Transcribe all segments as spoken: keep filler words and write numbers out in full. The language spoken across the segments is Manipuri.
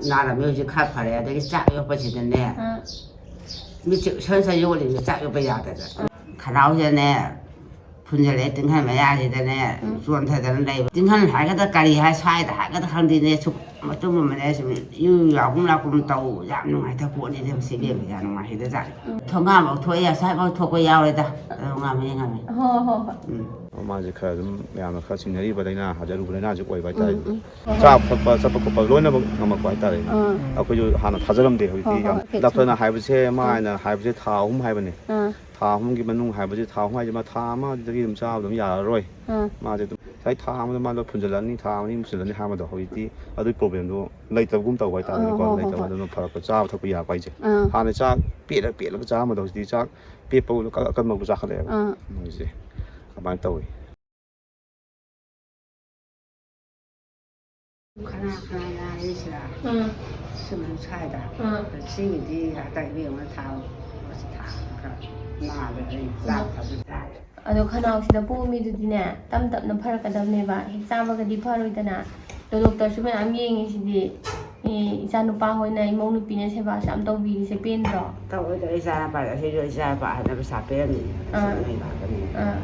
ꯅꯥꯔꯝꯃꯦ, ꯍꯧꯖꯤꯛ ꯈꯔ ꯐꯔꯦ꯫ ꯑꯗꯒꯤ ꯆꯥꯛ ꯌꯣꯠꯄꯁꯤꯗꯅꯦ, ꯑꯥ꯫ ꯃꯤꯠꯁꯦ ꯎꯏꯁꯟ ꯎꯏꯁꯟ ꯌꯣꯠꯂꯤꯅꯦ, ꯆꯥꯛ ꯌꯣꯠꯄ ꯌꯥꯗꯗꯅ꯫ ꯈꯅꯥꯎꯁꯤꯗꯅꯦ ꯐꯨꯟꯖꯜꯂꯛꯑꯦ, ꯇꯤꯡꯈꯪ ꯃꯌꯥꯁꯤꯗꯅꯦ ꯎꯝ꯫ ꯆꯣꯟꯊꯗꯅ ꯂꯩꯕ꯫ ꯇꯤꯡꯈꯪ ꯍꯥꯏꯒꯗ꯭ꯔꯥ ꯀꯔꯤ ꯍꯥꯏ, ꯁ꯭ꯋꯥꯏꯗ ꯍꯥꯏꯒꯗ꯭ꯔꯥ ꯈꯪꯗꯦꯅꯦ, ꯁꯨꯝ ꯃꯇꯨꯝ ꯑꯃꯅꯦ ꯁꯨꯝ ꯏꯌꯨ ꯌꯥꯒꯨꯝ ꯂꯥꯛꯀꯨꯝ ꯇꯧ꯫ ꯌꯥꯝ ꯅꯨꯡꯉꯥꯏꯇꯕ ꯄꯣꯠꯅꯤꯗ ꯃꯁꯤ, ꯏꯕꯦꯝꯃ, ꯌꯥꯝ ꯅꯨꯡꯉꯥꯏꯇꯦꯗ ꯖꯥꯠ꯫ ꯎꯝ꯫ ꯊꯣꯡꯒꯥꯟꯐꯥꯎ ꯊꯣꯛꯑꯦ, ꯑꯁ꯭ꯋꯥꯏꯐꯥꯎ ꯊꯣꯛꯄ ꯌꯥꯎꯔꯦꯗ꯫ ꯑꯗꯣ ꯉꯝꯃꯦ, ꯉꯝꯃꯦ꯫ ꯍꯣꯏ, ꯍꯣꯏ, ꯍꯣꯏ꯫ ꯎꯝ꯫ ꯃꯥꯁꯦ ꯈꯔ ꯑꯗꯨꯝ ꯃꯌꯥꯝꯅ ꯈꯔ ꯆꯤꯡꯅꯔꯤꯕ ꯂꯥꯏꯅꯥ, ꯑꯔꯨꯕ ꯂꯥꯏꯅꯥꯁꯦ ꯑꯣꯏꯕ ꯍꯥꯏꯇꯥꯔꯦ꯫ ꯎꯝ, ꯎꯝ꯫ ꯍꯣꯏ, ꯍꯣꯏ꯫ ꯆꯥꯕ ꯊꯛꯄ, ꯆꯠꯄ ꯈꯣꯠꯄ ꯂꯣꯏꯅꯃꯛ ꯉꯝꯃꯛꯄ ꯍꯥꯏꯇꯥꯔꯦ꯫ ꯑꯥ꯫ ꯑꯩꯈꯣꯏꯁꯨ ꯍꯥꯟꯅ ꯊꯥꯖꯔꯝꯗꯦ, ꯍꯧꯖꯤꯛꯇꯤ ꯍꯣꯏ, ꯍꯣꯏ, ꯌꯥꯝ ꯍꯣꯏ, ꯗꯥꯛꯇꯔꯅ ꯍꯥꯏꯕꯁꯦ, ꯃꯥ ꯎꯝ꯫ ꯍꯥꯏꯅ ꯍꯥꯏꯕꯁꯦ ꯊꯥ ꯑꯍꯨꯝ ꯍꯥꯏꯕꯅꯦ꯫ ꯑꯥ꯫ ꯊꯥ ꯑꯍꯨꯝꯒꯤ ꯃꯅꯨꯡ ꯍꯥꯏꯕꯁꯦ, ꯊꯥ ꯑꯍꯨꯝ ꯍꯥꯏꯁꯦ ꯃꯥ ꯊꯥ ꯑꯃꯗꯒꯤ ꯑꯗꯨꯝ ꯆꯥꯕ ꯑꯗꯨꯝ ꯌꯥꯔꯔꯣꯏ꯫ ꯑꯥ꯫ ꯃꯥꯁꯦ ꯑꯗꯨꯝ ꯉꯁꯥꯏ ꯊꯥ ꯑꯃꯗ ꯃꯥꯗꯣ ꯐꯨꯟꯖꯜꯂꯛꯑꯅꯤ, ꯊꯥ ꯑꯃꯅꯤ ꯐꯨꯟꯖꯜꯂꯅꯤ ꯍꯥꯏꯕꯗꯣ ꯍꯧꯖꯤꯛꯇꯤ ꯑꯗꯨꯒꯤ ꯄ꯭ꯔꯣꯕ꯭ꯂꯦꯝꯗꯣ ꯂꯩꯇꯕꯒꯨꯝ ꯇꯧꯕ ꯍꯥꯏꯇꯥꯔꯦꯀꯣ꯫ ꯑꯥ, ꯍꯣꯏ, ꯍꯣꯏ, ꯂꯩꯇꯕ ꯍꯣꯏ꯫ ꯑꯗꯨꯅ ꯐꯔꯛꯄ, ꯆꯥꯕ ꯊꯛꯄ ꯌꯥꯔꯛꯄ ꯍꯥꯏꯁꯦ꯫ ꯑꯥ꯫ ꯍꯥꯟꯅ ꯆꯥꯛ ꯄꯦꯠꯂ ꯄꯦꯠꯂꯒ ꯆꯥꯔꯝꯕꯗꯣ ꯍꯧꯖꯤꯛꯇꯤ ꯆꯥꯛ ꯄꯦꯠꯄ ꯑꯀꯟꯕꯕꯨ ꯆꯥꯈꯠꯂꯛꯑꯦꯕ꯫ ꯑꯥ꯫ ꯃꯣꯏꯁꯦ ꯑꯗꯨꯃꯥꯏꯅ ꯇꯧꯋꯤ꯫ ꯈꯅꯥ ꯈꯅꯥ ꯅꯥꯔꯤꯁꯤꯔ? ꯎꯝ꯫ ꯁꯨꯝ ꯁ꯭ꯋꯥꯏꯗ꯫ ꯎꯝ꯫ ꯁꯤꯒꯤꯗꯤ ꯍꯟꯗꯛ ꯏꯕꯦꯝꯃ ꯊꯥꯎ ꯃꯁꯤ ꯊꯥ ꯈꯔ ꯅꯥꯗꯅ ꯑꯩ ꯆꯥꯛ ꯎꯝ꯫ ꯊꯛꯄ ꯆꯥꯗꯦ꯫ ꯑꯗꯣ ꯈꯅꯥꯎꯁꯤꯗ ꯄꯣꯝꯃꯤꯗꯨꯗꯤꯅꯦ, ꯇꯞ ꯇꯞꯅ ꯐꯔꯛꯀꯗꯕꯅꯦꯕ꯫ ꯍꯦꯛ ꯆꯥꯕꯒꯗꯤ ꯐꯔꯣꯏꯗꯅ꯫ ꯑꯗꯣ ꯗꯣꯛꯇꯔꯁꯨ ꯃꯌꯥꯝ ꯌꯦꯡꯉꯤꯁꯤꯗꯤ꯫ ꯑꯦ, ꯏꯆꯥ ꯅꯨꯄꯥ ꯍꯣꯏꯅ, ꯏꯃꯧ ꯅꯨꯄꯤꯅ ꯁꯦꯕꯥꯁꯨ ꯌꯥꯝ ꯇꯧꯕꯤꯔꯤꯁꯦ ꯄꯦꯟꯗ꯭ꯔꯣ? ꯇꯧꯋꯦꯗ, ꯏꯆꯥ ꯅꯨꯄꯥꯗ ꯑꯁꯤꯁꯨ ꯏꯆꯥ ꯅꯨꯄꯥ ꯑꯍꯟꯅ ꯄꯩꯁꯥ ꯄꯤꯔꯝꯃꯤ꯫ ꯑꯥ꯫ ꯃꯣꯏ ꯉꯥꯛꯇꯅꯤ꯫ ꯑꯥ꯫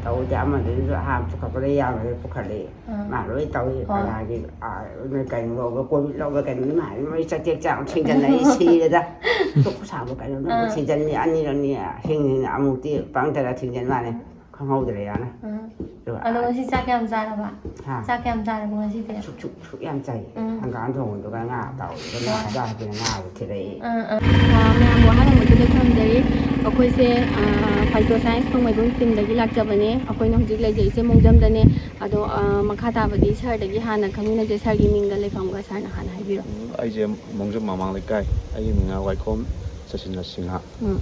ꯇꯧꯗꯦ, ꯑꯃꯗꯨꯁꯨ ꯑꯍꯥꯟꯕ ꯄꯨꯈꯠꯄꯗ ꯌꯥꯎꯔꯦ, ꯄꯨꯈꯠꯂꯤ꯫ ꯑꯥ꯫ ꯃꯥ ꯂꯣꯏ ꯇꯧꯏ꯫ ꯍꯣꯏ꯫ ꯀꯅꯥꯒꯤ, ꯑꯥ, ꯅꯣꯏ ꯀꯩꯅꯣ ꯂꯧꯕ, ꯀꯣꯜ ꯂꯧꯕ ꯀꯩꯅꯣ ꯃꯥ ꯂꯣꯏ ꯆꯥꯛ ꯆꯦꯛ ꯆꯥꯛ ꯊꯤꯡꯖꯤꯟꯅꯩ, ꯁꯤꯔꯦꯗ꯫ ꯆꯨꯛ ꯁꯥꯡꯕ ꯀꯩꯅꯣ ꯂꯧꯕ ꯑꯥ꯫ ꯊꯤꯡꯖꯤꯟꯅꯤ, ꯑꯅꯤꯔꯛꯅꯤ ꯍꯤꯡꯉꯤꯅ ꯑꯃꯨꯛꯇꯤ ꯄꯪꯇꯔ ꯊꯤꯡꯖꯤꯟ ꯃꯥꯜꯂꯦ꯫ ꯈꯪꯍꯧꯗ꯭ꯔꯦ ꯌꯥꯅ꯫ ꯑꯥ꯫ ꯑꯗꯨꯒ ꯑꯗꯣ ꯉꯁꯤ ꯆꯥꯛ ꯀꯌꯥꯝ ꯆꯥꯔꯕ? ꯍꯥ? ꯆꯥꯛ ꯀꯌꯥꯝ ꯆꯥꯔꯕ ꯉꯁꯤꯗꯤ? ꯁꯨꯛ, ꯁꯨꯛ, ꯁꯨꯛ ꯌꯥꯝ ꯆꯥꯏ꯫ ꯎꯝ꯫ ꯍꯪꯒꯥꯝ ꯊꯣꯡꯕꯗꯨꯒ ꯉꯥ ꯑꯇꯥꯎꯕꯗꯨꯒ ꯉꯥ ꯍꯣꯏ꯫ ꯑꯇꯥꯎꯕꯗꯨꯒ ꯉꯥꯗꯣ ꯊꯤꯜꯂꯛꯏ꯫ ꯑꯥ, ꯑꯥ꯫ ꯑꯥ, ꯃꯌꯥꯝꯕꯨ ꯑꯍꯥꯟꯕ ꯃꯛꯇꯗ ꯈꯨꯔꯨꯝꯖꯔꯤ꯫ ꯑꯩꯈꯣꯏꯁꯦ, ꯑꯥ, Phyto Science ꯅꯣꯡꯃꯩꯕꯨꯡ teamꯗꯒꯤ ꯂꯥꯛꯆꯕꯅꯦ꯫ ꯑꯩꯈꯣꯏꯅ ꯍꯧꯖꯤꯛ ꯂꯩꯖꯔꯤꯁꯦ ꯃꯣꯡꯖꯝꯗꯅꯦ꯫ ꯑꯗꯣ, ꯑꯥ, ꯃꯈꯥ ꯇꯥꯕꯗꯤ sirꯗꯒꯤ ꯍꯥꯟꯅ ꯈꯪꯃꯤꯟꯅꯖꯩ꯫ Sirꯒꯤ ꯃꯤꯡꯒ ꯂꯩꯐꯝꯒ sirꯅ ꯍꯥꯟꯅ ꯍꯥꯏꯕꯤꯔꯣ꯫ ꯎꯝ, ꯑꯩꯁꯦ ꯃꯣꯡꯖꯝ ꯃꯃꯥꯡ ꯂꯩꯀꯥꯏ꯫ ꯑꯩꯒꯤ ꯃꯤꯡꯅ ꯋꯥꯏꯈꯣꯝ ꯁꯆꯤꯟꯗ꯭ꯔ ꯁꯤꯡꯍ꯫ ꯎꯝ꯫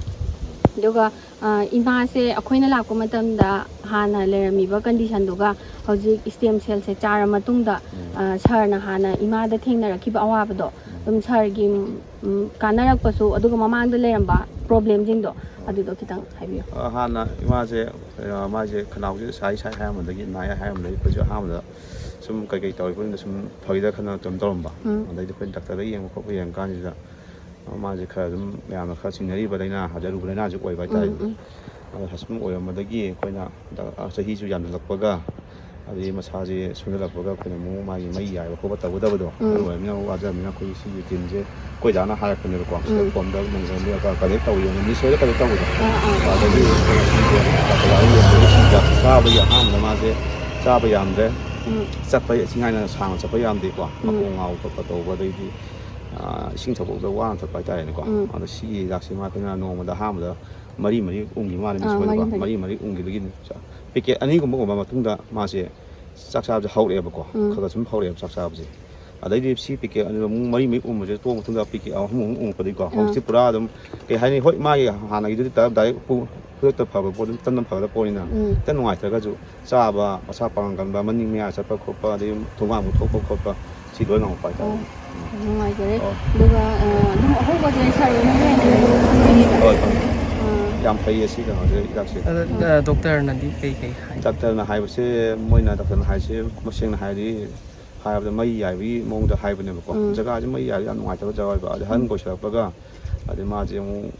ꯑꯗꯨꯒ, ꯑ, ꯏꯃꯥꯁꯦ ꯑꯩꯈꯣꯏꯅ ꯂꯥꯛꯄ ꯃꯇꯝꯗ ꯍꯥꯟꯅ ꯂꯩꯔꯝꯃꯤꯕ conditionꯗꯨꯒ ꯍꯧꯖꯤꯛ stem cellꯁꯦ ꯆꯥꯔ ꯃꯇꯨꯡꯗ, ꯎꯝ꯫ ꯑ, sirꯅ ꯍꯥꯟꯅ ꯏꯃꯥꯗ ꯊꯦꯡꯅꯔꯛꯈꯤꯕ ꯑꯋꯥꯕꯗꯣ, ꯎꯝ꯫ ꯑꯗꯨꯝ sirꯒꯤ, ꯎꯝ, ꯀꯥꯟꯅꯔꯛꯄꯁꯨ, ꯑꯗꯨꯒ ꯃꯃꯥꯡꯗ ꯂꯩꯔꯝꯕ problemꯁꯤꯡꯗꯣ, ꯎꯝ꯫ ꯑꯗꯨꯗꯣ ꯈꯤꯇꯪ ꯍꯥꯏꯕꯤꯌꯨ꯫ ꯑ, ꯍꯥꯟꯅ ꯏꯃꯥꯁꯦ, ꯑ, ꯃꯥꯁꯦ ꯈꯅꯥꯎꯁꯦ ꯁꯥꯏ ꯁꯥꯏ ꯍꯥꯏꯔꯝꯕꯗꯒꯤ, ꯅꯥꯏ ꯍꯥꯏꯔꯝꯕꯗꯒꯤ ꯑꯩꯈꯣꯏꯁꯨ ꯑꯍꯥꯟꯕꯗ ꯁꯨꯝ ꯀꯩꯀꯩ ꯇꯧꯔꯤꯕꯅꯤꯅ ꯁꯨꯝ ꯐꯒꯤꯗ ꯈꯟꯅ ꯑꯗꯨꯝ ꯇꯧꯔꯝꯕ꯫ ꯎꯝ꯫ ꯑꯗꯩꯗꯤ ꯑꯩꯈꯣꯏ ꯗꯥꯛꯇꯔꯗ ꯌꯦꯡꯕ ꯈꯣꯠꯄ ꯌꯦꯡꯉꯀꯥꯟꯁꯤꯗ ꯃꯥꯁꯦ ꯈꯔ ꯑꯗꯨꯝ ꯃꯌꯥꯝꯅ ꯈꯔ ꯆꯤꯡꯅꯔꯤꯕ ꯂꯥꯏꯅꯥ, ꯍꯥꯏꯗꯤ ꯑꯔꯨꯕ ꯂꯥꯏꯅꯥꯁꯨ ꯑꯣꯏꯕ ꯍꯥꯏꯇꯥꯔꯦ꯫ ꯎꯝ, ꯎꯝ꯫ ꯑꯗꯣ ꯁꯨꯝ ꯑꯣꯏꯔꯝꯕꯗꯒꯤ ꯑꯩꯈꯣꯏꯅ ꯆꯍꯤꯁꯨ ꯌꯥꯝꯁꯤꯜꯂꯛꯄꯒ, ꯑꯗꯩ ꯃꯁꯥꯁꯦ ꯁꯣꯟꯖꯜꯂꯛꯄꯒ ꯑꯩꯈꯣꯏꯅ ꯑꯃꯨꯛ ꯃꯥꯒꯤ ꯃꯩ ꯌꯥꯏꯕ ꯈꯣꯠꯄ ꯇꯧꯒꯗꯕꯗꯣ, ꯎꯝ꯫ ꯑꯗꯨ ꯑꯣꯏꯔꯕꯅꯤꯅ ꯋꯥꯖꯔꯕꯅꯤꯅ ꯑꯩꯈꯣꯏꯒꯤ ꯁꯤꯒꯤ ꯇꯤꯝꯁꯦ ꯑꯩꯈꯣꯏ ꯗꯥꯅ ꯍꯥꯏꯔꯛꯄꯅꯦꯕꯀꯣ꯫ ꯁꯤꯗ ꯎꯝ꯫ ꯐꯣꯟꯗ ꯅꯪꯖꯜꯂꯒ ꯀꯟꯇꯦꯛ ꯇꯧꯋꯤ, ꯃꯤꯁ ꯍꯣꯏꯗ ꯀꯟꯇꯦꯛ ꯇꯧꯕꯗꯣ꯫ ꯑꯥ, ꯑꯥ꯫ ꯑꯗꯒꯤ ꯁꯤꯁꯦ ꯆꯥꯕꯒꯤ ꯑꯍꯥꯟꯕꯗ ꯃꯥꯁꯦ ꯆꯥꯕ ꯌꯥꯝꯗ꯭ꯔꯦ, ꯎꯝ꯫ ꯆꯠꯄ ꯏꯟꯊꯤ ꯅꯨꯡꯉꯥꯏꯅ ꯁꯥꯡꯅ ꯆꯠꯄ ꯌꯥꯝꯗꯦꯀꯣ꯫ ꯎꯝ꯫ ꯃꯈꯣꯡ ꯉꯥꯎꯕ ꯈꯣꯠꯄ ꯇꯧꯕ, ꯑꯗꯩꯗꯤ, ꯑꯥ, ꯏꯁꯤꯡ ꯊꯛꯄꯗ ꯋꯥꯅ ꯊꯛꯄ ꯍꯥꯏꯇꯥꯔꯦꯅꯦꯀꯣ꯫ ꯎꯝ꯫ ꯑꯗꯣ ꯁꯤꯒꯤ ꯍꯤꯗꯥꯛꯁꯦ ꯃꯥ ꯑꯩꯈꯣꯏꯅ ꯅꯣꯡꯃꯗ ꯑꯍꯥꯟꯕꯗ ꯃꯔꯤ ꯃꯔꯤ ꯎꯝꯈꯤꯕ ꯃꯥꯜꯂꯦ, ꯃꯤꯁ ꯑꯥ, ꯍꯣꯏꯗꯀꯣ꯫ ꯃꯔꯤ ꯃꯔꯤ꯫ ꯃꯔꯤ ꯃꯔꯤ ꯎꯝꯈꯤꯕꯒꯤ ꯆꯥ-, ꯄꯦꯀꯦꯠ ꯑꯅꯤꯒꯨꯝꯕ ꯎꯝꯕ ꯃꯇꯨꯡꯗ ꯃꯥꯁꯦ ꯆꯥꯛ ꯆꯥꯕꯁꯦ ꯍꯧꯔꯛꯑꯦꯕꯀꯣ꯫ ꯎꯝ꯫ ꯈꯔ ꯈꯔ ꯁꯨꯝ ꯍꯧꯔꯛꯑꯦꯕ ꯆꯥꯛ ꯆꯥꯕꯁꯦ꯫ ꯑꯗꯩꯗꯤ ꯁꯤ ꯄꯦꯀꯦꯠ ꯑꯅꯤꯗꯣ ꯑꯃꯨꯛ ꯃꯔꯤ ꯃꯔꯤ ꯎꯝꯕꯁꯦ ꯇꯣꯛꯑ ꯃꯇꯨꯡꯗ ꯄꯦꯀꯦꯠ ꯑꯍꯨꯝ ꯑꯃꯨꯛ ꯎꯝꯉꯛꯄꯗꯒꯤꯀꯣ꯫ ꯑꯥ꯫ ꯍꯧꯖꯤꯛꯇꯤ ꯄꯨꯔꯥ ꯑꯗꯨꯝ ꯀꯩ ꯍꯥꯏꯅꯤ, ꯍꯣꯏ, ꯃꯥꯒꯤ ꯍꯥꯟꯅꯒꯤꯗꯨꯗꯤ ꯇꯥꯔꯞ ꯗꯥꯏꯔꯦꯛ ꯄꯨ-, ꯈꯨꯗꯛꯇ ꯐꯕ ꯄꯣꯠ ꯑꯗꯨꯝ ꯇꯞꯅ ꯐꯒꯗꯕ ꯄꯣꯠꯅꯤꯅ ꯎꯝ꯫ ꯈꯤꯇꯪ ꯅꯨꯡꯉꯥꯏꯇ꯭ꯔꯒꯁꯨ ꯆꯥꯕ, ꯃꯁꯥ ꯄꯥꯡꯒꯟ ꯀꯟꯕ, ꯃꯅꯤꯡ ꯃꯌꯥ ꯆꯠꯄ ꯈꯣꯠꯄ, ꯑꯗꯩ ꯊꯣꯡꯒꯥꯟꯕꯨ ꯊꯣꯛꯄ ꯈꯣꯠꯄ, ꯁꯤ ꯂꯣꯏ ꯉꯝꯃꯛꯄ ꯍꯥꯏꯇꯥꯔꯦ꯫ ꯑꯣ, ꯎꯝ꯫ ꯌꯥꯝ ꯅꯨꯡꯉꯥꯏꯖꯔꯦ꯫ ꯑꯣ꯫ ꯑꯗꯨꯒ, ꯑ, ꯑꯗꯨꯝ ꯑꯍꯧꯕꯁꯦ ꯁꯥꯔ ꯍꯣꯏꯅ ꯍꯦꯟꯅ ꯍꯦꯟꯅ ꯈꯪꯕꯤꯕ? ꯍꯣꯏ, ꯍꯣꯏ꯫ ꯑꯥ꯫ ꯌꯥꯝ ꯐꯩꯌꯦ ꯁꯤ ꯀꯩꯅꯣꯁꯦ, ꯍꯤꯗꯥꯛꯁꯦ꯫ ꯑꯗ, ꯎꯝ꯫ ꯑ, ꯗꯣꯛꯇꯔꯅꯗꯤ ꯀꯩ ꯀꯩ ꯍꯥꯏ? ꯗꯥꯛꯇꯔꯅ ꯍꯥꯏꯕꯁꯦ, ꯃꯣꯏꯅ, ꯗꯥꯛꯇꯔꯅ ꯍꯥꯏꯁꯦ, ꯃꯁꯦꯡꯅ ꯍꯥꯏꯔꯗꯤ, ꯍꯥꯏꯔꯕꯗ ꯃꯩ ꯌꯥꯏꯕꯒꯤ ꯃꯑꯣꯡꯗ ꯍꯥꯏꯕꯅꯦꯕꯀꯣ꯫ ꯎꯝ꯫ ꯖꯒꯥꯁꯦ ꯃꯩ ꯌꯥꯏꯔꯗꯤ ꯌꯥꯝ ꯅꯨꯡꯉꯥꯏꯇꯕ ꯖꯒꯥ ꯑꯣꯏꯕ꯫ ꯑꯗꯩ ꯑꯍꯟ ꯎꯝ꯫ ꯑꯣꯏꯁꯜꯂꯛꯄꯒ, ꯑꯗꯩ ꯃꯥꯁꯦ ꯑꯃꯨꯛ,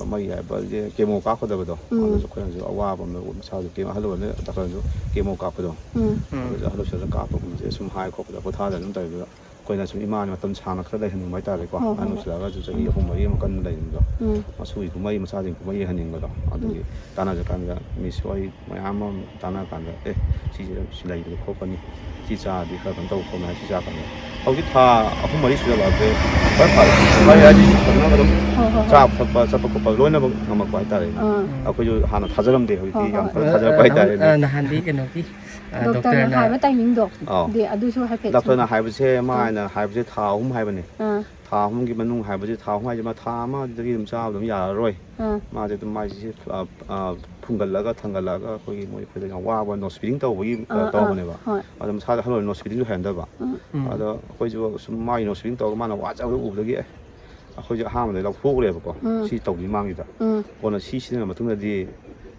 ꯑ, ꯃꯩ ꯌꯥꯏꯕꯁꯦ ꯀꯦꯃꯣ ꯀꯥꯞꯀꯗꯕꯗꯣ, ꯎꯝ꯫ ꯑꯗꯨꯁꯨ ꯑꯩꯈꯣꯏꯅꯁꯨ ꯑꯋꯥꯕ ꯑꯃ, ꯃꯁꯥꯁꯨ ꯀꯦꯃꯣ, ꯑꯍꯜ ꯑꯣꯏꯔꯕꯅꯤꯅ ꯗꯥꯛꯇꯔꯅꯁꯨ ꯀꯦꯃꯣ ꯀꯥꯞꯄꯗꯣ, ꯎꯝ꯫ ꯎꯝ꯫ ꯑꯗꯨꯁꯨ ꯑꯍꯜ ꯑꯣꯏꯁꯜꯂꯛꯄꯗ ꯀꯥꯞꯄꯒꯨꯝꯕꯁꯦ ꯁꯨꯝ ꯍꯥꯏ ꯈꯣꯠꯄꯗ ꯄꯣꯊꯥꯗꯅ ꯑꯗꯨꯝ ꯇꯧꯔꯤꯗꯨꯗ, ꯑꯩꯈꯣꯏꯅ ꯁꯨꯝ ꯏꯃꯥꯅ ꯃꯇꯝ ꯁꯥꯡꯅ ꯈꯔ ꯂꯩꯍꯟꯅꯤꯡꯕ ꯍꯥꯏꯇꯥꯔꯦꯀꯣ꯫ ꯍꯣꯏ, ꯍꯣꯏ, ꯑꯍꯟ ꯍꯣꯏ꯫ ꯑꯣꯏꯁꯤꯜꯂꯛꯑꯒꯁꯨ ꯆꯍꯤ ꯎꯝ꯫ ꯑꯍꯨꯝ ꯃꯔꯤ ꯑꯃ ꯀꯟꯅ ꯂꯩꯅꯤꯡꯕꯗꯣ꯫ ꯎꯝ꯫ ꯃꯁꯨꯒꯤ ꯀꯨꯝꯍꯩ, ꯃꯆꯥꯁꯤꯡ ꯀꯨꯝꯍꯩ ꯌꯦꯡꯍꯟꯅꯤꯡꯕꯗꯣ꯫ ꯑꯗꯨꯒꯤ ꯎꯝ꯫ ꯇꯥꯟꯅꯖ ꯀꯥꯟꯗ ꯃꯤꯁ ꯍꯣꯏ ꯃꯌꯥꯝ ꯑꯃ ꯇꯥꯟꯅ ꯀꯥꯟꯗ, "ꯑꯦ, ꯁꯤꯁꯦ ꯁꯤ ꯂꯩꯕꯅꯤ ꯈꯣꯠꯄꯅꯤ, ꯁꯤ ꯆꯥꯔꯗꯤ ꯈꯔ ꯀꯩꯅꯣ ꯇꯧꯕ ꯈꯣꯠꯄꯅꯤ" ꯍꯥꯏ, ꯁꯤ ꯆꯥ ꯀꯥꯟꯗ ꯍꯧꯖꯤꯛ ꯊꯥ ꯑꯍꯨꯝ ꯃꯔꯤ ꯁꯨꯖꯜꯂꯛꯑꯕꯁꯦ ꯐꯔ ꯐꯔꯦ꯫ ꯐꯔꯦ ꯍꯥꯏꯗꯤ ꯐꯖꯅ ꯑꯗꯨꯝ ꯍꯣꯏ, ꯍꯣꯏ, ꯍꯣꯏ꯫ ꯆꯥꯕ ꯊꯛꯄ, ꯆꯠꯄ ꯈꯣꯠꯄ ꯂꯣꯏꯅꯃꯛ ꯉꯝꯃꯛꯄ ꯍꯥꯏꯇꯥꯔꯦꯅꯦ꯫ ꯑꯥ꯫ ꯑꯩꯈꯣꯏꯁꯨ ꯍꯥꯟꯅ ꯊꯥꯖꯔꯝꯗꯦ, ꯍꯧꯖꯤꯛꯇꯤ ꯍꯣꯏ, ꯌꯥꯝ ꯍꯣꯏ꯫ ꯐꯖꯅ ꯑ, ꯊꯥꯖꯔꯛꯄ ꯑ, ꯍꯥꯏꯇꯥꯔꯦꯅꯦ꯫ ꯑ, ꯅꯍꯥꯟꯗꯤ ꯀꯩꯅꯣꯒꯤ, ꯑ, ꯗꯣꯛꯇꯔꯅ ꯗꯣꯛꯇꯔꯅ ꯍꯥꯏꯕ ꯇꯥꯏꯃꯤꯡꯗꯣ ꯑꯥꯎ꯫ ꯗꯤ ꯑꯗꯨꯁꯨ ꯍꯥꯏꯐꯦꯠ ꯗꯥꯛꯇꯔꯅ ꯁꯨꯝ ꯍꯥꯏꯕꯁꯦ, ꯑꯥ꯫ ꯃꯥꯅ ꯍꯥꯏꯕꯁꯦ ꯊꯥ ꯑꯍꯨꯝ ꯍꯥꯏꯕꯅꯦ꯫ ꯑꯥ꯫ ꯊꯥ ꯑꯍꯨꯝꯒꯤ ꯃꯅꯨꯡ ꯍꯥꯏꯕꯁꯦ, ꯊꯥ ꯑꯍꯨꯝ ꯍꯥꯏꯁꯦ ꯃꯥ ꯊꯥ ꯑꯃꯗꯒꯤ ꯑꯗꯨꯝ ꯆꯥꯕ ꯑꯗꯨꯝ ꯌꯥꯔꯔꯣꯏ꯫ ꯑꯥ꯫ ꯃꯥꯁꯦ ꯑꯗꯨꯝ ꯃꯥꯏꯁꯦ, ꯑ, ꯑ, ꯐꯨꯡꯒꯠꯂꯒ ꯊꯥꯡꯒꯠꯂꯛꯑꯒ ꯑꯩꯈꯣꯏꯒꯤ ꯃꯣꯏ ꯑꯩꯈꯣꯏꯗ ꯌꯥꯝ ꯋꯥꯕ ꯅꯣꯁ ꯐꯤꯗꯤꯡ ꯇꯧꯕꯒꯤ, ꯑ, ꯑꯥ, ꯑꯥ, ꯇꯧꯕꯅꯦꯕ꯫ ꯍꯣꯏ꯫ ꯑꯗꯣ ꯃꯁꯥꯗ ꯑꯍꯜ ꯑꯣꯏꯔ ꯅꯣꯁ ꯐꯤꯗꯤꯡꯁꯨ ꯍꯩꯅꯗꯕ꯫ ꯎꯝ꯫ ꯎꯝ꯫ ꯑꯗꯣ ꯑꯩꯈꯣꯏꯁꯨ ꯁꯨꯝ ꯃꯥꯒꯤ ꯅꯣꯁ ꯐꯤꯗꯤꯡ ꯇꯧꯔꯒ ꯃꯥꯅ ꯋꯥꯖꯕꯗꯣ ꯎꯕꯗꯒꯤ, ꯑꯦ, ꯑꯩꯈꯣꯏꯁꯦ ꯑꯍꯥꯟꯕꯗ ꯂꯧꯊꯣꯛꯎꯔꯦꯕꯀꯣ, ꯎꯝ꯫ ꯁꯤ ꯇꯧꯗ꯭ꯔꯤ ꯃꯃꯥꯡꯁꯤꯗ꯫ ꯎꯝ꯫ ꯀꯣꯟꯅ ꯁꯤ ꯁꯤꯖꯤꯟꯅꯔ ꯃꯇꯨꯡꯗꯗꯤ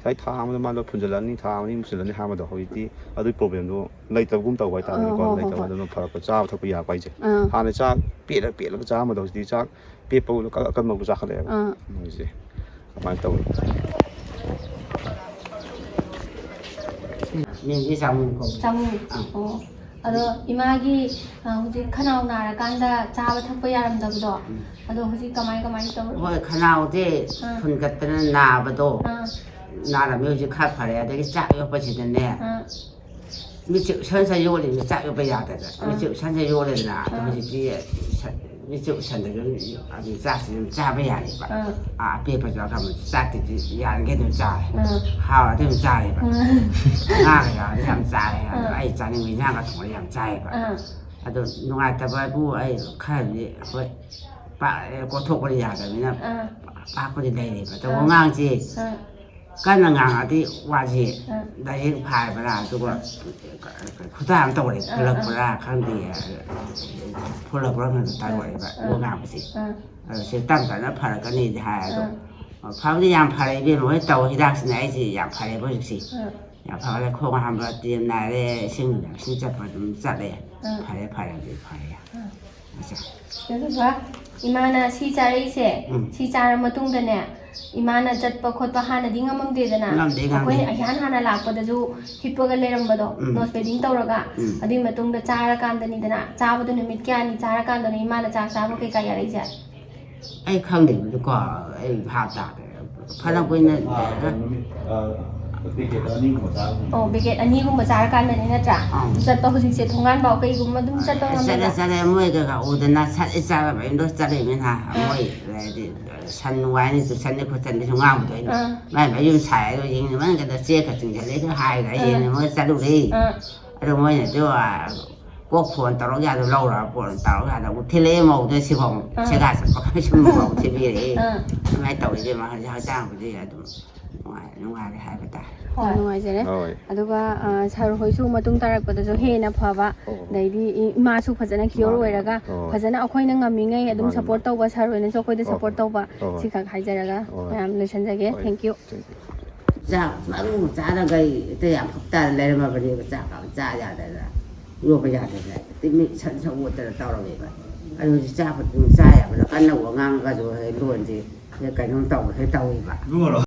ꯉꯁꯥꯏ ꯊꯥ ꯑꯃꯗ ꯃꯥꯗꯣ ꯐꯨꯟꯖꯜꯂꯛꯑꯅꯤ, ꯊꯥ ꯑꯃꯅꯤ ꯐꯨꯟꯖꯜꯂꯅꯤ ꯍꯥꯏꯕꯗꯣ, ꯍꯧꯖꯤꯛꯇꯤ ꯑꯗꯨꯒꯤ problemꯗꯣ ꯂꯩꯇꯕꯒꯨꯝ ꯇꯧꯕ ꯍꯥꯏꯇꯥꯔꯦꯅꯦꯀꯣ꯫ ꯑꯥ, ꯍꯣꯏ, ꯍꯣꯏ, ꯂꯩꯇꯕ, ꯍꯣꯏ꯫ ꯑꯗꯨꯅ ꯐꯔꯛꯄ, ꯆꯥꯕ ꯊꯛꯄ ꯌꯥꯔꯛꯄ ꯍꯥꯏꯁꯦ꯫ ꯑꯥ꯫ ꯍꯥꯟꯅ ꯆꯥꯛ ꯄꯦꯠꯂ ꯄꯦꯠꯂꯒ ꯆꯥꯔꯝꯕꯗꯣ ꯍꯧꯖꯤꯛꯇꯤ ꯆꯥꯛ ꯄꯦꯠꯄ ꯑꯀꯟꯕꯕꯨ ꯆꯥꯈꯠꯂꯛꯑꯦꯕ꯫ ꯑꯥ꯫ ꯃꯣꯏꯁꯦ ꯑꯗꯨꯃꯥꯏꯅ ꯇꯧꯋꯦ꯫ ꯃꯤꯡꯗꯤ ꯆꯥꯃꯨ ꯀꯧꯏ꯫ ꯆꯥꯃꯨ꯫ ꯑꯥ꯫ ꯑꯣ꯫ ꯑꯗꯣ ꯏꯃꯥꯒꯤ, ꯑ, ꯍꯧꯖꯤꯛ ꯈꯅꯥꯎ ꯅꯥꯔꯀꯥꯟꯗ ꯆꯥꯕ ꯊꯛꯄ ꯌꯥꯔꯝꯗꯕꯗꯣ, ꯎꯝ꯫ ꯑꯗꯣ ꯍꯧꯖꯤꯛ ꯀꯃꯥꯏ ꯀꯃꯥꯏ ꯇꯧꯔꯤ? ꯍꯣꯏ, ꯈꯅꯥꯎꯁꯦ ꯑꯥ꯫ ꯐꯨꯟꯒꯠꯇꯅ ꯅꯥꯕꯗꯣ, ꯑꯥ꯫ ꯅꯥꯔꯝꯃꯦ, ꯍꯧꯖꯤꯛ ꯈꯔ ꯐꯔꯦ꯫ ꯑꯗꯒꯤ ꯆꯥꯛ ꯌꯣꯠꯄꯁꯤꯗꯅꯦ, ꯑꯥ꯫ ꯃꯤꯠꯁꯦ ꯎꯏꯁꯟ ꯎꯏꯁꯟ ꯌꯣꯠꯂꯤꯅꯦ, ꯆꯥꯛ ꯌꯣꯠꯄ ꯌꯥꯗꯗꯅ꯫ ꯑꯥ꯫ ꯃꯤꯠꯁꯦ ꯎꯏꯁꯟ ꯎꯏꯁꯟ ꯌꯣꯠꯂꯦꯗꯅ꯫ ꯑꯗꯣ ꯑꯥ꯫ ꯍꯧꯖꯤꯛꯇꯤ ꯁ-, ꯃꯤꯠꯁꯦ ꯎꯏꯁꯟꯗꯕꯤ ꯑꯗꯨꯝ ꯆꯥꯛꯁꯤ ꯑꯗꯨꯝ ꯆꯥꯕ ꯌꯥꯔꯦꯕ꯫ ꯑꯥ꯫ ꯑꯥ, ꯑꯄꯦꯠꯄꯁꯨ ꯌꯥꯎꯔꯒ ꯆꯥꯛꯇꯨꯗꯤ ꯌꯥꯔꯤꯈꯩ ꯑꯗꯨꯝ ꯆꯥꯔꯦ꯫ ꯑꯥ꯫ ꯍꯥꯎꯔꯗꯤ ꯑꯗꯨꯝ ꯆꯥꯔꯦꯕ꯫ ꯑꯥ꯫ ꯉꯥꯒ ꯌꯥꯎꯔꯗꯤ ꯌꯥꯝ ꯆꯥꯔꯦ꯫ ꯑꯗꯣ ꯑꯥ꯫ ꯑꯩ ꯆꯥꯅꯤꯡꯕ ꯏꯟꯖꯥꯡꯒ ꯊꯣꯡꯉꯗꯤ ꯌꯥꯝ ꯆꯥꯏꯌꯦꯕ꯫ ꯑꯥ꯫ ꯑꯗꯣ ꯅꯨꯡꯉꯥꯏꯇꯕ ꯍꯥꯏꯕꯨ ꯑꯩ ꯈꯔꯗꯤ ꯍꯣꯏ ꯄꯥꯛ-, ꯀꯣꯠꯊꯣꯛꯄꯗꯤ ꯌꯥꯗꯕꯅꯤꯅ ꯑꯥ꯫ ꯄꯥꯛꯄꯗꯤ ꯂꯩꯔꯦꯕ꯫ ꯑꯗꯣ ꯑꯥ꯫ ꯑꯉꯥꯡꯁꯦ ꯑꯥ꯫ ꯀꯟꯅ ꯉꯥꯡꯉꯗꯤ ꯋꯥꯁꯦ ꯑꯥ꯫ direct ꯐꯥꯏꯕ꯭ꯔꯥ, ꯑꯗꯨꯒ ꯑꯥ꯫ ꯈꯨꯗꯥ ꯑꯃ ꯇꯧꯔꯦ, ꯑꯥ, ꯑꯥ꯫ ꯐꯨꯜꯂꯛꯄ꯭ꯔꯥ ꯈꯪꯗꯦ, ꯐꯨꯜꯂꯛꯄ꯭ꯔꯥ ꯈꯪꯗꯦ, ꯇꯧꯔꯛꯑꯦꯕ ꯑꯥ꯫ ꯋꯥ ꯉꯥꯡꯕꯁꯦ꯫ ꯑꯥ꯫ ꯑꯗꯣ ꯁꯤ ꯇꯞ ꯇꯞꯅ ꯐꯔꯛꯀꯅꯤꯗꯤ ꯍꯥꯏ, ꯑꯗꯣ ꯑꯥ꯫ ꯐꯕꯗꯤ ꯌꯥꯝ ꯐꯔꯦ ꯏꯕꯦꯝꯃ, ꯍꯣꯏ ꯇꯧ ꯍꯤꯗꯥꯛꯁꯤꯅ ꯑꯩꯁꯦ ꯌꯥꯝ ꯐꯔꯦꯕ ꯍꯧꯖꯤꯛꯁꯦ꯫ ꯑꯥ꯫ ꯌꯥꯝ ꯐꯔꯦ, ꯈꯣꯡ ꯍꯥꯝꯕ ꯇꯦꯝ ꯅꯥꯏꯔꯦ, ꯏꯁꯤꯡ, ꯏꯁꯤꯡ ꯆꯠꯄ ꯑꯗꯨꯝ ꯆꯠꯂꯦ꯫ ꯑꯥ꯫ ꯐꯔꯦ, ꯐꯔꯦ, ꯍꯧꯖꯤꯛ ꯐꯔꯦ꯫ ꯑꯥ꯫ ꯑꯗꯨꯒ ꯏꯃꯥꯅ ꯁꯤ ꯆꯥꯔꯛꯏꯁꯦ, ꯎꯝ꯫ ꯁꯤ ꯆꯥꯔ ꯃꯇꯨꯡꯗꯅꯦ, ꯏꯃꯥꯅ ꯆꯠꯄ ꯈꯣꯠꯄ ꯍꯥꯟꯅꯗꯤ ꯉꯝꯃꯝꯗꯦꯗꯅ꯫ ꯉꯝꯗꯦ, ꯉꯝꯗꯦ꯫ ꯑꯩꯈꯣꯏꯅ ꯏꯍꯥꯟ ꯍꯥꯟꯅ ꯂꯥꯛꯄꯗꯁꯨ ꯍꯤꯞꯄꯒ ꯂꯩꯔꯝꯕꯗꯣ, ꯎꯝ꯫ Nose feeding ꯇꯧꯔꯒ, ꯎꯝ꯫ ꯑꯗꯨꯒꯤ ꯃꯇꯨꯡꯗ ꯆꯥꯔꯀꯥꯟꯗꯅꯤꯗꯅ, ꯆꯥꯕꯗꯣ ꯅꯨꯃꯤꯠ ꯀꯌꯥꯅꯤ ꯆꯥꯔꯀꯥꯟꯗꯅꯣ ꯏꯃꯥꯅ ꯆꯥꯛ ꯆꯥꯕ ꯀꯩꯀꯥ ꯌꯥꯔꯛꯏꯁꯦ? ꯑꯩ ꯈꯪꯗꯦ, ꯑꯗꯨꯀꯣ ꯑꯩ ꯚꯥꯞ ꯇꯥꯗꯦ꯫ ꯐꯅ ꯀꯨꯏꯅ ꯂꯩꯔꯒ꯫ ꯅꯨꯃꯤꯠ, ꯑ, packet ꯑꯅꯤꯒꯨꯝꯕ ꯆꯥꯔꯀꯥꯟꯗ꯫ ꯑꯣ, packet ꯑꯅꯤꯒꯨꯝꯕ ꯆꯥꯔꯀꯥꯟꯗꯅꯤ ꯅꯠꯇ꯭ꯔꯥ? ꯑꯥ꯫ ꯆꯠꯄ ꯍꯧꯖꯤꯛꯁꯦ ꯊꯣꯡꯒꯥꯟꯐꯥꯎ ꯀꯩꯒꯨꯝꯕ ꯑꯗꯨꯝ ꯆꯠꯄ ꯆꯠꯂꯦ, ꯉꯝꯃꯦꯕ? ꯆꯠꯂꯦ, ꯃꯣꯏꯒ ꯎꯗꯅ ꯁꯠ ꯆꯥꯕ ꯃꯌꯨꯝꯗ ꯆꯠꯂꯤꯃꯤꯅ ꯑꯥ꯫ ꯃꯣꯏ ꯍꯥꯏꯗꯤ ꯁꯟ ꯋꯥꯏꯅꯤ, ꯁꯟꯅꯤ ꯈꯣꯠꯆꯟꯅꯤꯁꯨ ꯉꯥꯡꯕꯗꯣ ꯑꯩꯅ꯫ ꯑꯥ꯫ ꯃꯥꯏ ꯃꯌꯨꯝ ꯁꯥꯏ ꯍꯥꯏꯗꯣ ꯌꯦꯡꯅꯤꯡꯃꯟꯒꯤꯗꯅ ꯆꯦꯛꯀ ꯆꯤꯡꯁꯤꯜꯂꯦꯒ ꯍꯥꯏꯔꯒ ꯑꯥ꯫ ꯌꯦꯡꯅꯤꯡꯃꯟꯒ ꯆꯠꯂꯨꯔꯦ꯫ ꯑꯥ꯫ ꯑꯗꯣ ꯃꯣꯏꯅꯗꯤ, ꯑ, ꯀꯣꯛ phone ꯇꯧꯔꯛ ꯌꯥꯗꯣ ꯂꯧꯔ phone ꯇꯧꯔꯛ ꯌꯥꯗꯣ ꯑꯃꯨꯛ ꯊꯤꯜꯂꯛꯑꯦ ꯃꯧꯗ ꯁꯤꯐꯥꯎ꯫ ꯑꯥ꯫ ꯁꯦꯒꯥ ꯆꯠꯄ ꯀꯥꯟꯗ ꯁꯨꯝ ꯃꯧ ꯊꯤꯟꯕꯤꯔꯛꯑꯦ꯫ ꯑꯥ꯫ ꯑꯗꯨꯃꯥꯏꯅ ꯇꯧꯋꯤ ꯏꯕꯦꯝꯃ, ꯍꯧꯖꯤꯛ ꯍꯛꯆꯥꯡꯕꯨꯗꯤ ꯑꯗꯨꯝ ꯅꯨꯡꯉꯥꯏ-, ꯅꯨꯡꯉꯥꯏꯔꯦ ꯍꯥꯏꯕ ꯇꯥꯔꯦ꯫ ꯍꯣꯏ꯫ ꯌꯥꯝ ꯅꯨꯡꯉꯥꯏꯖꯔꯦ꯫ ꯍꯣꯏ꯫ ꯑꯗꯨꯒ, ꯑ, sir ꯍꯣꯏꯁꯨ ꯃꯇꯨꯡ ꯇꯥꯔꯛꯄꯗꯁꯨ ꯍꯦꯟꯅ ꯐꯕ, ꯍꯣꯏ, ꯍꯣꯏ꯫ ꯑꯗꯩꯗꯤ ꯏ-, ꯏꯃꯥꯁꯨ ꯐꯖꯅ care ꯃꯥꯅꯦ, ꯑꯣꯏꯔꯒ, ꯃꯥꯅꯦ꯫ ꯍꯣꯏ, ꯍꯣꯏ꯫ ꯐꯖꯅ ꯑꯩꯈꯣꯏꯅ ꯉꯝꯃꯤꯉꯩ ꯑꯗꯨꯝ ꯃꯥꯅꯦ, support ꯃꯥꯅꯦ꯫ ꯇꯧꯕ, sir ꯍꯣꯏꯅꯁꯨ ꯑꯩꯈꯣꯏꯗ ꯍꯣꯏ, support ꯍꯣꯏ꯫ ꯇꯧꯕ, ꯍꯣꯏ, ꯍꯣꯏ꯫ ꯁꯤꯈꯛ ꯍꯥꯏꯖꯔꯒ ꯍꯣꯏ꯫ ꯃꯌꯥꯝ ꯂꯣꯏꯁꯤꯟꯖꯒꯦ꯫ ꯍꯣꯏ꯫ Thank you꯫ Thank you꯫ ꯆꯥꯛ ꯃꯔꯨ ꯆꯥꯔꯒ ꯍꯦꯛꯇ ꯌꯥꯝ ꯐꯛꯇꯗ ꯂꯩꯔꯝꯃꯕꯅꯦꯕ꯫ ꯆꯥꯛ ꯑꯃ ꯆꯥ ꯌꯥꯗꯗꯅ, ꯌꯣꯠꯄ ꯌꯥꯗꯗꯅ ꯍꯦꯛꯇ ꯃꯤꯠ ꯁꯟ ꯁꯟ ꯑꯣꯠꯇꯅ ꯇꯧꯔꯝꯃꯦꯕ꯫ ꯑꯗꯨ ꯍꯧꯖꯤꯛ ꯆꯥꯛꯄꯨꯗꯤ ꯑꯗꯨꯝ ꯆꯥ ꯌꯥꯕꯅ ꯀꯟꯅ ꯋꯥ ꯉꯥꯡꯉꯒꯁꯨ ꯍꯦꯛ ꯂꯣꯟꯁꯦ ꯍꯦꯛ ꯀꯩꯅꯣꯝ ꯇꯧꯕ ꯍꯦꯛ ꯇꯧꯋꯦꯕ꯫ ꯏꯕꯨꯡꯉꯣꯔꯣ?